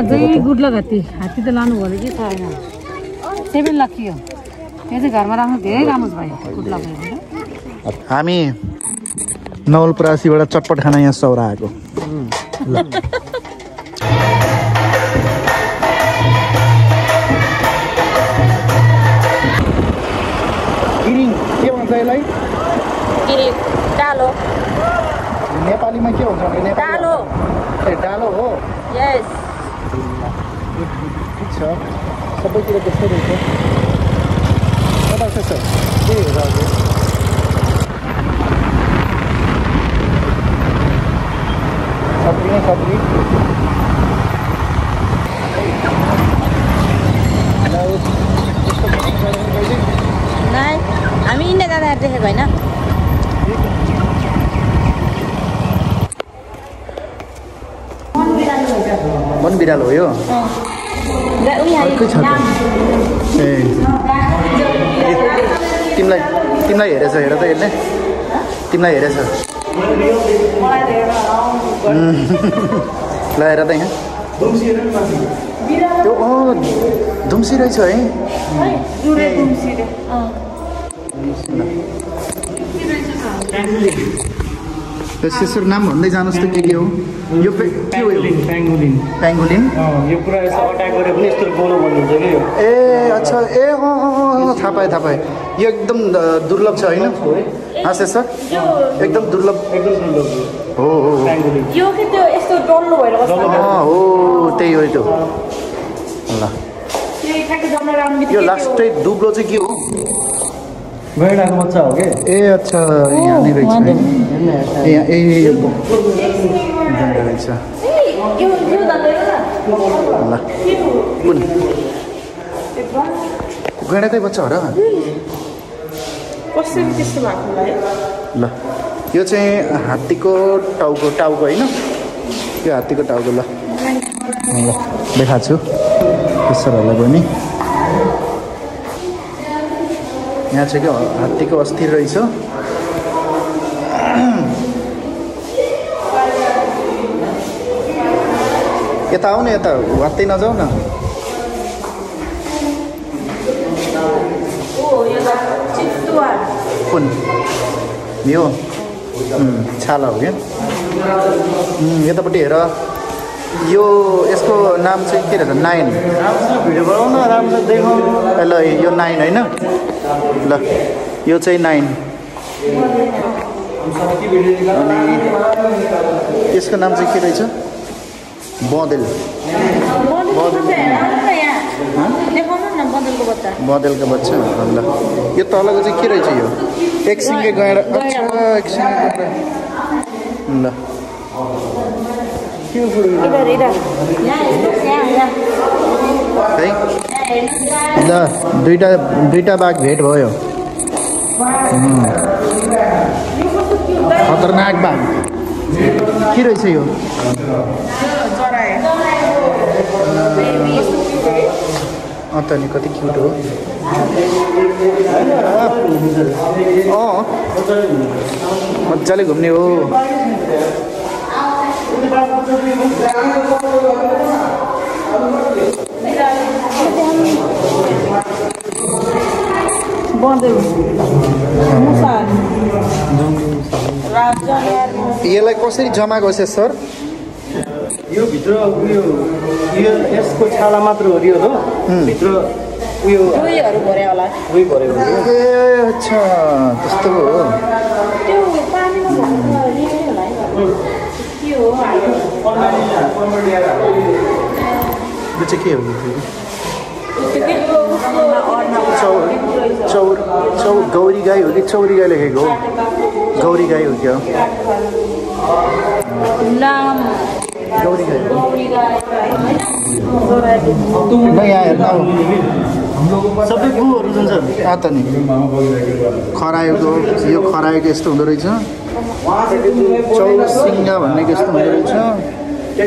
चाहिँ good lock हात्ती हात्ती त लानु भयो कि छैन 7 लाख यो चाहिँ घरमा राख्नु धेरै राम्रो भयो गुड लक हामी नवलपरासीबाट चटपट खाना यहाँ सौरा आएको ल गिरिङ के भन्छ यसलाई गिरिङ डालो नेपालीमा के भन्छ भने डालो ए डालो हो यस ठिक छ सबैतिर त्यस्तै रहेछ कता छ सर के हो हजुर सब्जी नै सब्जी नाइ हामी इन्डिया जाँदा देखेको होइन मन बिरालो हो यो अर्कै छ ए तिमीलाई हेरेछ हेर त यसले तिमीलाई हेरेछ ल हेर त यहाँ त्यो धुम्सी रहेछ है त्यसको नाम भन्दै जानुहोस् त के हो यो के हो पेंगुलिन पेंगुलिन यो पुरा यसो अट्याक गरे पनि यस्तो गोलो बनिन्छ के यो ए अच्छा ए थाहा पाएँ यो एकदम दुर्लभ छ हैन हाँ सर एकदम दुर्लभ हो पेंगुलिन यो के त्यो यस्तो डल्लो भएर बस्छ हो त्यही हो त्यो ल यही ठ्याक्क जम्न राम्रो यो लास्टै दुब्लो चाहिँ के हो गैंडाको बच्चा हो के ए अच्छा यहाँ नै रहेछ ए ए यो गैंडा रहेछ यो दादा ल कुन गैंडाकै बच्चा हो र कसरी त्यस्तो भएको होला ल यो चाहिँ हात्तीको टाउको हैन यो हात्तीको टाउको ल देखाएको छु त्यसोहरूलाई पनि यहाँ चाहिँ के हात्तीको अस्थिर रहेछ यता आऊ न यता वात्तै नजाऊ न कुन यो छाला हो क्या यतापट्टि हेर यो यसको नाम चाहिँ के रहेछ 9 भिडियो बनाउन राम्रो देखाउन ल यो 9 हैन ल यो चाहिँ 9 अनि यसको नाम चाहिँ के रहेछ बँदेल बँदेलको बच्चा ल यो तलको चाहिँ के रहेछ यो एक सिङ्गे गएर अच्छा एक सिङ्गे ल ल दुईटा बाघ भेट भयो खतरनाक बाघ के रहेछ यो त नि कति क्युट हो मजाले घुम्ने हो यसलाई कसरी जमा गर्छ सर यो भित्र उयो यसको छाला मात्र हो यो हो भित्र उयो रुईहरु भरे होला रुई भरे हो ए अच्छा त्यस्तो हो त्यो पानीमा भर्नु रिने होला के हो यो चाहिँ के हो चौर गौरी गाई हो कि चौरी गाई लेखेको हो गौरी गाई हो क्या गौरी गाई ल यहाँ हेर्नु सबै गुहरू जुन छ त नि खरायोको यो खरायोको यस्तो हुँदो रहेछ चौसिङ्गा भन्नेको यस्तो हुँदो रहेछ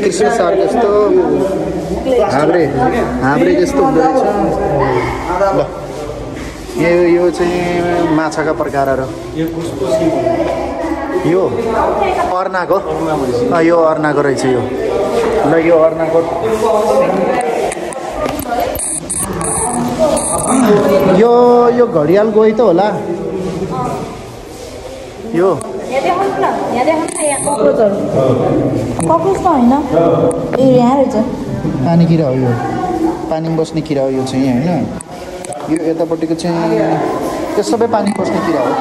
कृष्ण सार जस्तो हाब्रे जस्तो हुँदो रहेछ ल यो चाहिँ माछाका प्रकारहरू यो अर्नाको यो अर्नाको रहेछ यो ल यो अर्नाको यो घडियाल गई त होला यो यहाँ देखाउनु न यहाँ कक्रोचहरू कक्रोच त होइन ए यहाँ रहेछ पानी किरा हो यो पानीमा बस्ने किरा हो यो चाहिँ होइन यो यतापट्टिको चाहिँ त्यो सबै पानी बस्ने किरा हो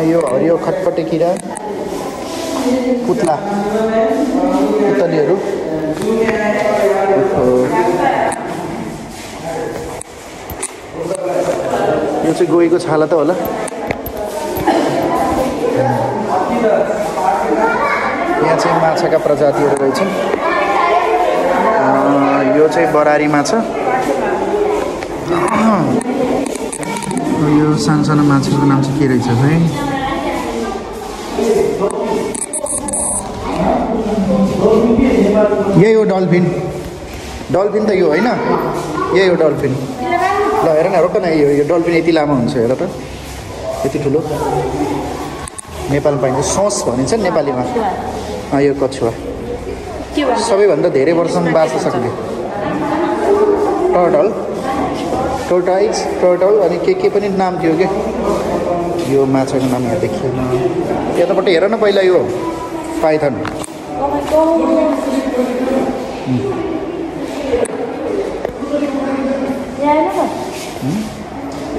यो हरियो खटपटे किरा पुत्ला पुतलीहरू यो चाहिँ गएको छाला त होला यहाँ चाहिँ माछाका प्रजातिहरू रहेछन् यो चाहिँ बरारी माछा यो सानो सानो माछाको नाम चाहिँ के रहेछ है यही हो डल्फिन डल्फिन त यो होइन यही हो डल्फिन ल हेर न रोक न यो डल्फिन यति लामो हुन्छ हेर त यति ठुलो नेपालमा पाइन्छ सोस भनिन्छ नेपालीमा यो कछुवा सबैभन्दा धेरै वर्षसम्म बाँच्न सक्ने टर्टल टोर्टाइज टर्टल अनि के पनि नाम थियो कि यो माछाको नाम यहाँ देखिएन यतापट्टि हेर न पहिला यो पाइथन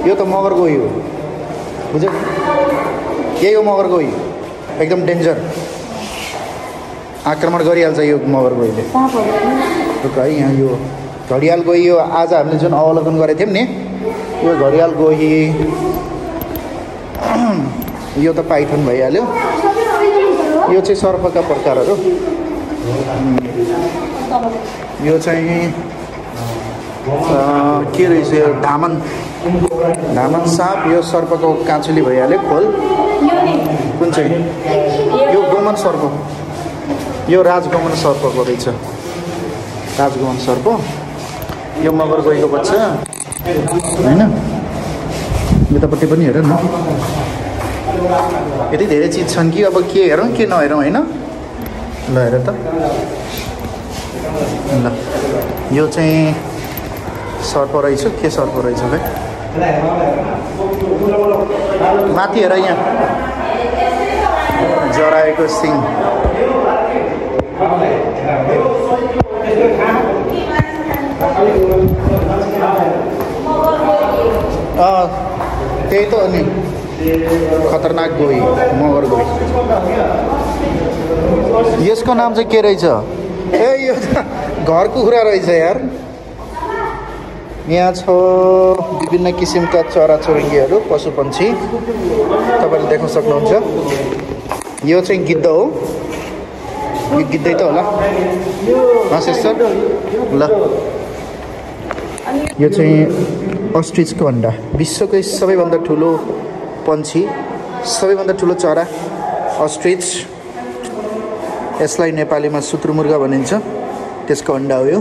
यो त मगर गई हो बुझ्यो यही हो मगर गई एकदम डेन्जर आक्रमण गरिहाल्छ यो मगर गईले है यहाँ यो घडियाल गई यो आज हामीले जुन अवलोकन गरेको थियौँ नि यो घडियाल गई यो त पाइथन भइहाल्यो यो चाहिँ सर्पका प्रकारहरू यो चाहिँ के रहेछ यो धामन साप यो सर्पको काँचुली भइहाल्यो खोल कुन चाहिँ यो गोमन सर्प यो राजगमन सर्पको रहेछ राजगमन सर्प यो मगर गएको बच्चा होइन यतापट्टि पनि हेर न यति धेरै चिज छन् कि अब के हेरौँ के नहेरौँ होइन ल हेर त ल यो चाहिँ सर्प रहेछ के सर्प रहेछ है माथि हेर यहाँ जराएको सिङ त्यही त अनि खतरनाक गई मगर गई यसको नाम चाहिँ के रहेछ ए यो घर कुखुरा रहेछ यार यहाँ छ विभिन्न किसिमका चराचुरुङ्गीहरू पशुपन्छी तपाईँले देख्न सक्नुहुन्छ यो चाहिँ गिद्ध हो यो गिद्धै त होला हस् सर ल यो चाहिँ अस्ट्रिचको अन्डा विश्वकै सबैभन्दा ठुलो पन्छी सबैभन्दा ठुलो चरा अस्ट्रिच यसलाई नेपालीमा सुत्रुमुर्गा भनिन्छ त्यसको अन्डा हो यो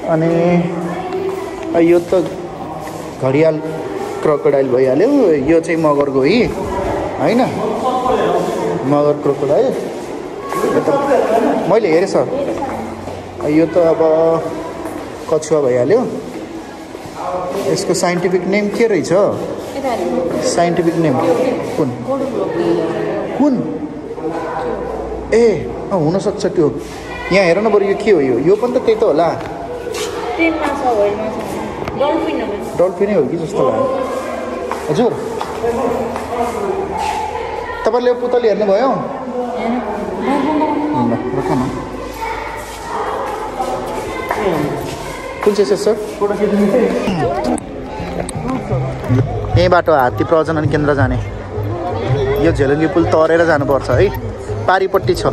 अनि यो त घडियाल क्रोकोडाइल भइहाल्यो यो चाहिँ मगर गई होइन मगर क्रोकोडाइल मैले हेरेँ सर यो त अब कछुवा भइहाल्यो यसको साइन्टिफिक नेम के रहेछ साइन्टिफिक नेम कुन कुन ए हुनसक्छ त्यो यहाँ हेर न बरु यो के हो यो पनि त त्यही त होला डल्फिनै हो कि जस्तो लाग्यो हजुर तपाईँले यो पुतली हेर्नुभयो कुन चाहिँ सर यहीँबाट हात्ती प्रजनन केन्द्र जाने यो झेलुङ्गी पुल तरेर जानुपर्छ है पारिपट्टि छ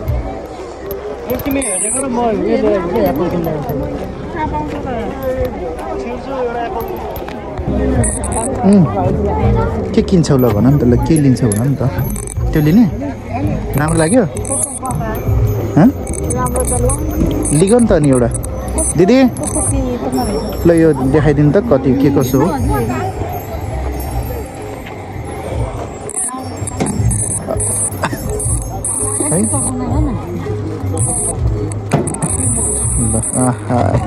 के किन्छौ ल भन नि त ल के लिन्छौ भन नि त त्यो लिने राम्रो लाग्यो लिग नि त अनि एउटा दिदी ल यो देखाइदिनु त कति के कसो हो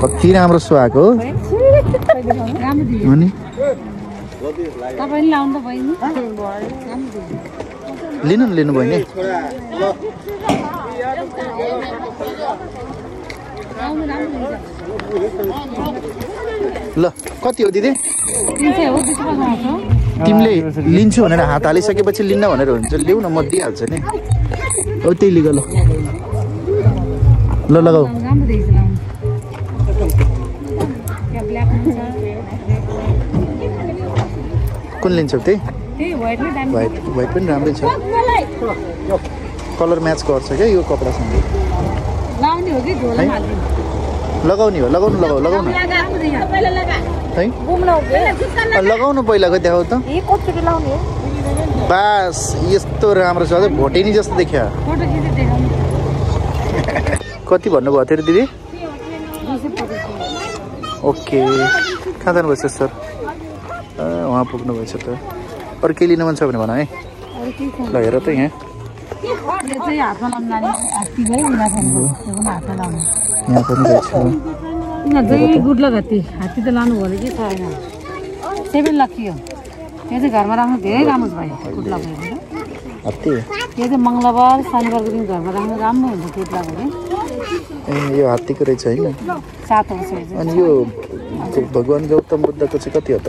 कति राम्रो सुहाएको हो नि लिनु न लिनु भयो नि ल कति हो दिदी तिमीले लिन्छु भनेर हात हालिसकेपछि लिन्न भनेर हुन्छ ल्याउ न म दिइहाल्छु नि हो त्यही लिग ल ल लगाऊ कुन लिन्छौ त्यही व्हाइट पनि राम्रै छ कलर म्याच गर्छ क्या यो कपडासँग लगाउने हो लगाउनु लगाउनु है लगाउनु पहिलाको देखाउ त बास यस्तो राम्रो छ अझ भोटेनी जस्तो देखियो कति भन्नुभएको थियो दिदी ओके कहाँ जानुभएछ सर उहाँ पुग्नुभएछ त अरू केही लिनु मन छ भने भन है ल हेर त यहाँ यहाँ पनि हात्ती त लानु भयो कि छैन 7 लाख यो चाहिँ घरमा राख्नु धेरै राम्रो भयो कुट्ला भयो हात्ती यो चाहिँ मङ्गलबार शनिबारको दिन घरमा राख्नु राम्रो हुन्छ कुट्ला भयो ए यो हात्तीको रहेछ होइन 7 वर्ष अनि यो भगवान गौतम बुद्धको चाहिँ कति हो त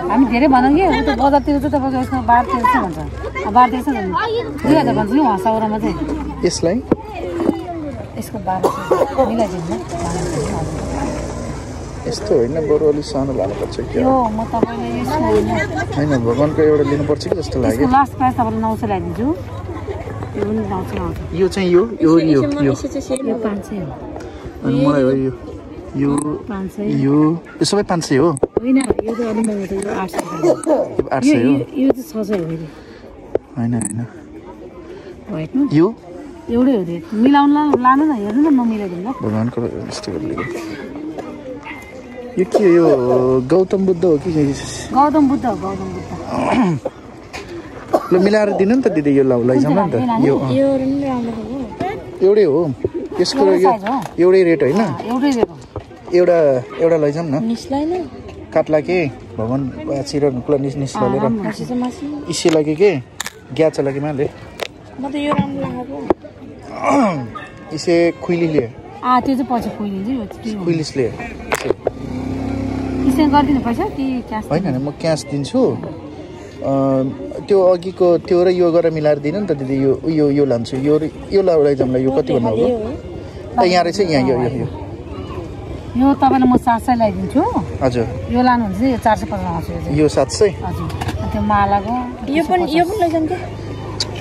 हामी धेरै भनौँ कि उता बजारतिर चाहिँ तपाईँको यसमा 12-1300 भन्छ 12-1300 2000 भन्छ नि उहाँ सौरामा चाहिँ यसलाई यसको 1200 मिलाइदिनु यस्तो होइन बरु अलिक सानो लानुपर्छ क्या यो म तपाईँले होइन भगवानको एउटा लिनुपर्छ कि जस्तो लाग्यो लास्ट प्राइस तपाईँलाई 900 ल्याइदिन्छु यो पनि 900 आउँछ यो चाहिँ यो 500 हो अनि मलाई हो यो 500 यो सबै 500 हो होइन यो चाहिँ अलिक महँगो छ यो 800 हो यो चाहिँ 600 हो फेरि होइन व्हाइटमा यो एउटै हो रेट मिलाउनु लानु न हेर्नु न म मिलाइदिनु ल भगवानको यस्तो गरेको यो के यो गौतम बुद्ध हो कि गौतम बुद्ध ल मिलाएर दिनु नि त दिदी यो लैजाउँ न त यो एउटै हो यसको एउटै रेट होइन एउटा लैजाउँ न काट्ला के भगवान छिर नुक्ला निस लगेर इसी लगे के ग्याच लगे माले इसे खुइली लिए त्यो चाहिँ पछि खुइलिन्छ खुइलिस लिए किसान गरिदिनु पैसा कि क्यास होइन म क्यास दिन्छु त्यो अघिको त्यो र यो गरेर मिलाएर दिनु नि त दिदी यो लान्छु यो लैजाउँला यो कति भन्नु हो यहाँ रहेछ यहाँ यो तपाईँलाई म 700 ल्याइदिन्छु हजुर यो लानुहुन्छ यो 450 आउँछ यो 700 हजुर त्यो मालाको यो पनि लैजाउँ के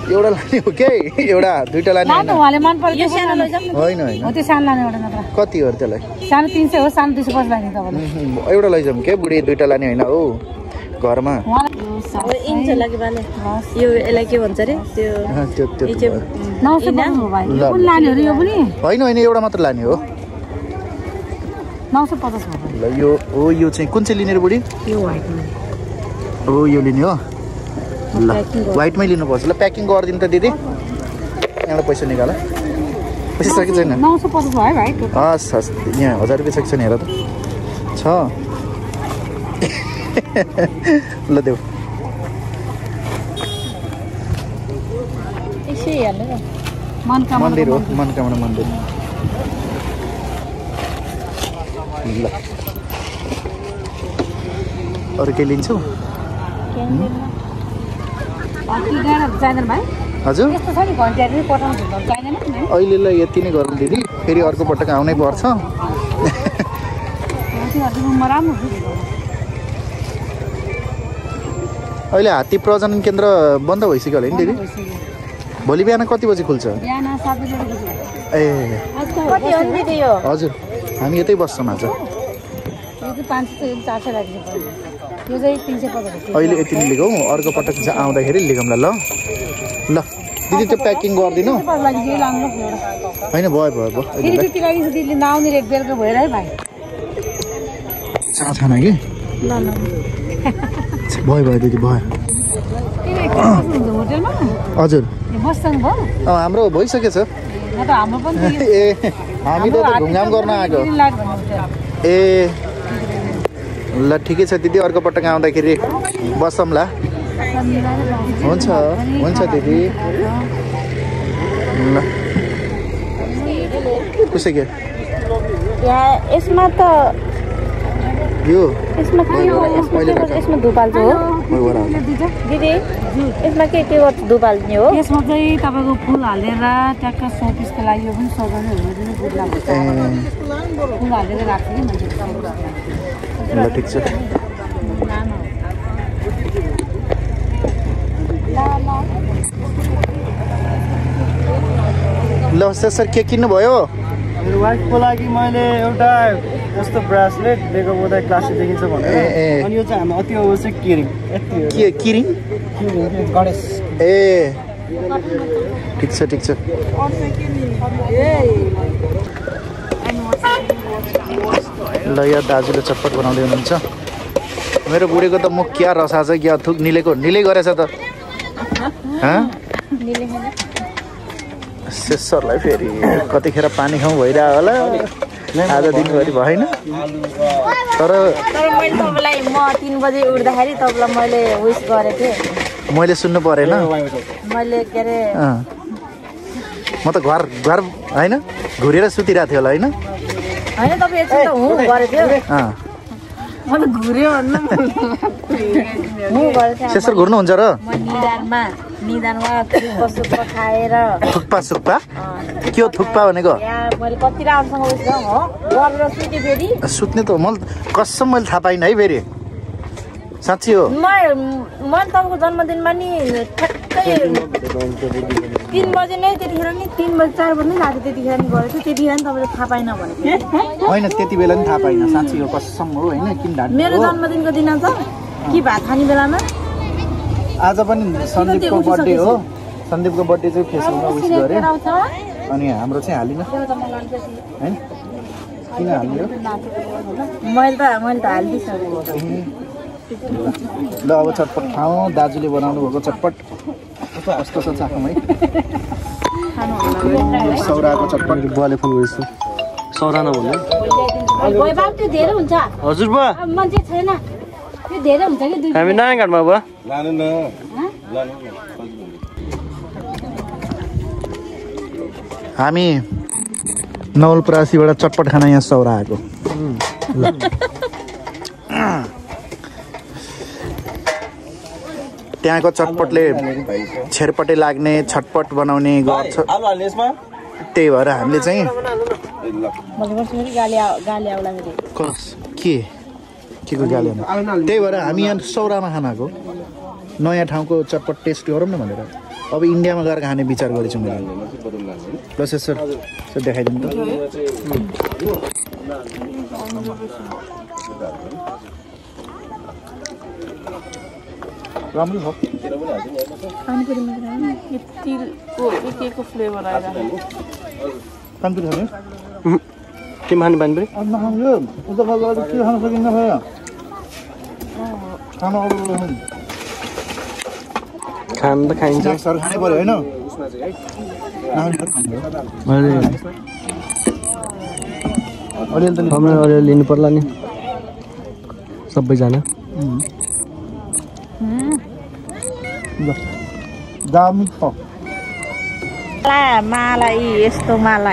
एउटा लाने हो के एउटा दुईटा लाने हैन उहाँले मन पर्यो यो सानो लैजाउँ होइन हो त्यो सानो लाने एउटा मात्र कति हो त्यसलाई सानो 300 हो सानो 250 ल्याइदिनु तपाईँले एउटा लैजाउँ के बुढी दुईटा लाने होइन हो घरमा इन्च लागि बाले यो यसलाई के भन्छ रे त्यो 950 हो भाइ यो पनि लाने हो रे यो पनि होइन एउटा मात्र लाने हो 950 हो ल यो हो यो चाहिँ कुन चाहिँ लिने रे बुढी यो व्हाइटमा हो यो लिने हो ल व्हाइटमै लिनुपर्छ ल प्याकिङ गरिदिनु त दिदी यहाँबाट पैसा निकाल पैसा छ कि छैन 950 भयो भाइ हस् यहाँ 1000 रुपियाँ छ कि छैन हेर त छ ल देऊ मन्दिर हो मनकामना मन्दिर ल अरू के लिन्छौ हजुर अहिले ल यति नै गरौँ दिदी फेरि अर्को पटक आउनै पर्छ अहिले हात्ती प्रजनन केन्द्र बन्द भइसक्यो होला नि दिदी भोलि बिहान कति बजी खुल्छ ए हजुर हामी यतै बस्छौँ आज अहिले यति नै लिगौँ अर्को पटक चाहिँ आउँदाखेरि लिगौँला ल दिदी त्यो प्याकिङ गरिदिनु होइन भयो चाह छैन कि भयो दिदी भयो होटेलमा हजुर बस्नु भयो हाम्रो भइसकेछ म त हाम्रो पनि ए हामी त घुमघाम गर्न आएको ए ल ठिकै छ दिदी अर्को पटक आउँदाखेरि बसौँला हुन्छ हुन्छ दिदी ल कसै के यसमा त यो यसमा धुपाल्छु हो दिदी यसमा के गर्छु धुपाल्ने हो यसमा चाहिँ तपाईँको फुल हालेर ट्याक्क सोपिसको लागि यो पनि सजाउने हुँदैन गुड लाग्छ फुल हालेर राख्छु कि ल ठिक छ ल सर के किन्नुभयो मेरो वाइफको लागि मैले एउटा यस्तो ब्रासलेट लिएको बोधा क्लासिक देखिन्छ भनेर अनि यो चाहिँ हाम्रो अति आवश्यक किरिङ के किरिङ गणेश ए ठिक छ ल यहाँ दाजुले चटपट बनाउँदै हुनुहुन्छ मेरो बुढीको त मुख क्या रसा छ क्या थुक निलै गरेछ त सेसरलाई फेरि कतिखेर पानी खाउँ भइरह्यो होला आज दिनभरि भएन तर मैले तपाईँलाई म 3 बजे उठ्दाखेरि तपाईँलाई मैले विश गरेको थिएँ मैले सुन्नु परेन मैले के अरे म त घर होइन घुरेर सुतिरहेको थियो होला होइन होइन तपाईँ एकछिन त हुँ गरेको थियो म त घुर्यो भन्नु हुँ गरेको थिएँ सेसर घुर्नुहुन्छ र म निदानमा थुक्पा खाएर थुक्पा सुक्पा के हो थुक्पा भनेको मैले कति राम्रोसँग उस हो गरेर सुतेँ फेरि सुत्ने त मैले कसम मैले थाहा पाइनँ है फेरि साँच्ची हो मैले तपाईँको जन्मदिनमा नि ठ्याक्कै 3 बजे नै त्यतिखेर नि 3 बजे 4 बजे नै लाग्यो त्यतिखेर नि गरेको थियो त्यतिखेर नि तपाईँले थाहा पाइन भनेको होइन त्यति बेला नि थाहा पाइनँ साँच्ची हो कसम हो होइन किन ढाँट्नु मेरो जन्मदिनको दिन छ कि भात खाने बेलामा आज पनि सन्दीपको बर्थडे हो सन्दीपको बर्थडे चाहिँ फेसबुकमा विश गरेँ अनि हाम्रो चाहिँ हालिन होइन किन हालियो मैले त हालिदिइसकेको ल अब चटपट खाउँ दाजुले बनाउनु भएको चटपट कस्तो छ चाखौँ है सौराको चटपट बुवाले फोन गरेछु सौरा नभन्नु त्यो धेरै हुन्छ हजुर बुवा मान्छे छैन त्यो धेरै हुन्छ कि हामी नयाँ घाटमा बुवा हामी नवलपरासीबाट चटपट खाना यहाँ सौरा आएको त्यहाँको चटपटले छेरपटे लाग्ने छटपट बनाउने गर्छ त्यही भएर हामीले चाहिँ के को गाली त्यही भएर हामी यहाँ सौरामा खानाको नयाँ ठाउँको चटपट टेस्ट गरौँ न भनेर अब इन्डियामा गएर खाने विचार गरेछु मैले ल सर देखाइदिनु त राम्रो छ फ्लेभर आएर पानीपुरी खाने के खाने पानीपुरी के खान सकिन्न भयो खाना अर्डर गर्नु खान त खाइन्छ सर खानै पर्यो होइन अलिअलि लिनु पर्ला नि सबैजना माला यस्तो माला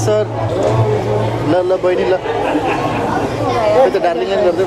सर ल बहिनी ल डार्लिङ गर्दै